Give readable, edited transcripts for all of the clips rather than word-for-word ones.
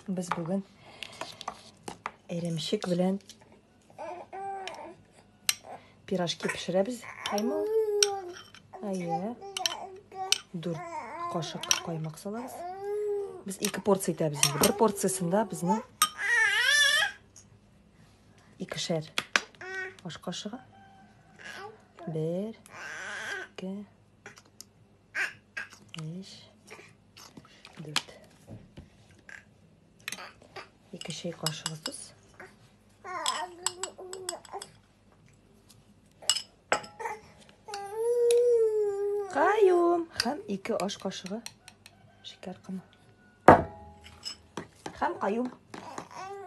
Без бүген эремчек белән пирожки пешерәбез. Каймак. Әйе. 4 кашык каймак салабыз. Без 2 порция итәбез инде. Бер порциясендә безнең икешәр аш кашыгы. 1 2 3 4. 2 чәй кашыгы тоз. Каюм һәм 2 аш кашыгы шикәр комы. Һәм каюм.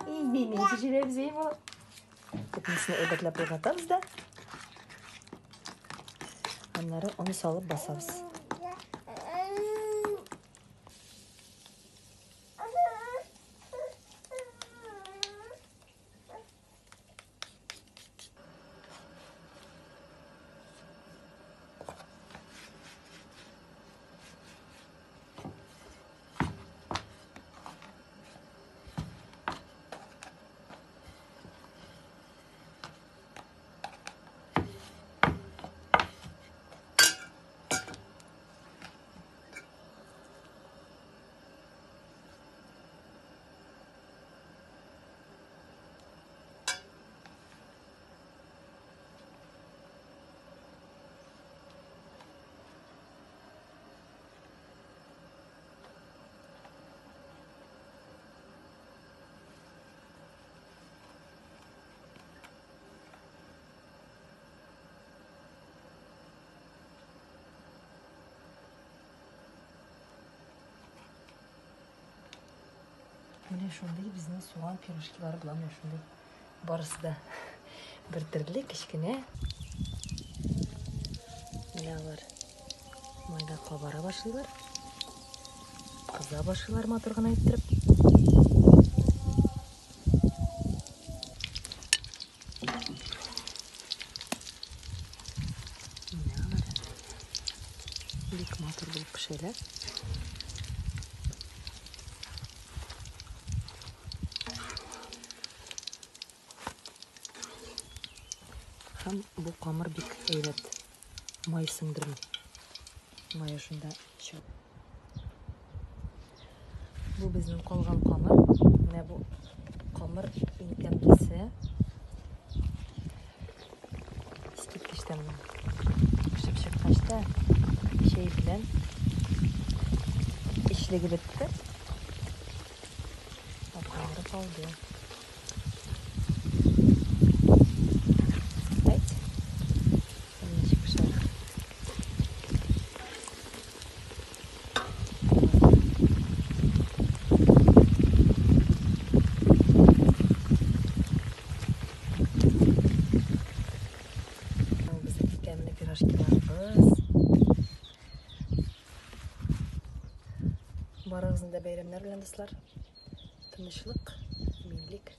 Мин пешерәбез, ей бала. Бөтенесен әйбәтләп болгатабыз да. Аннары он салып басабыз. Менә шундый безнең суган пирожкилары була, менә шундый. Барысы да бер төрле, кечкенә. Менә алар майда кабара башлыйлар. Кыза башлыйлар матур гына иттереп. Менә алар бик матур булып пешәләр. Һәм бу камыр бик әйбәт май сеңдерми. Мае шунда чыгып. Бу безнең калган камыр. Менә бу камыр иң тәмлесе. Искиткеч тәмле. Пешеп чыккач та чәй белән эчлеге бетте. Ә камыры калды. Әйт. Ничек пешә? Безнең тәмле пирожкиларыбыз. Барыгызны да бәйрәмнәр белән, дуслар. Тынычлык, иминлек.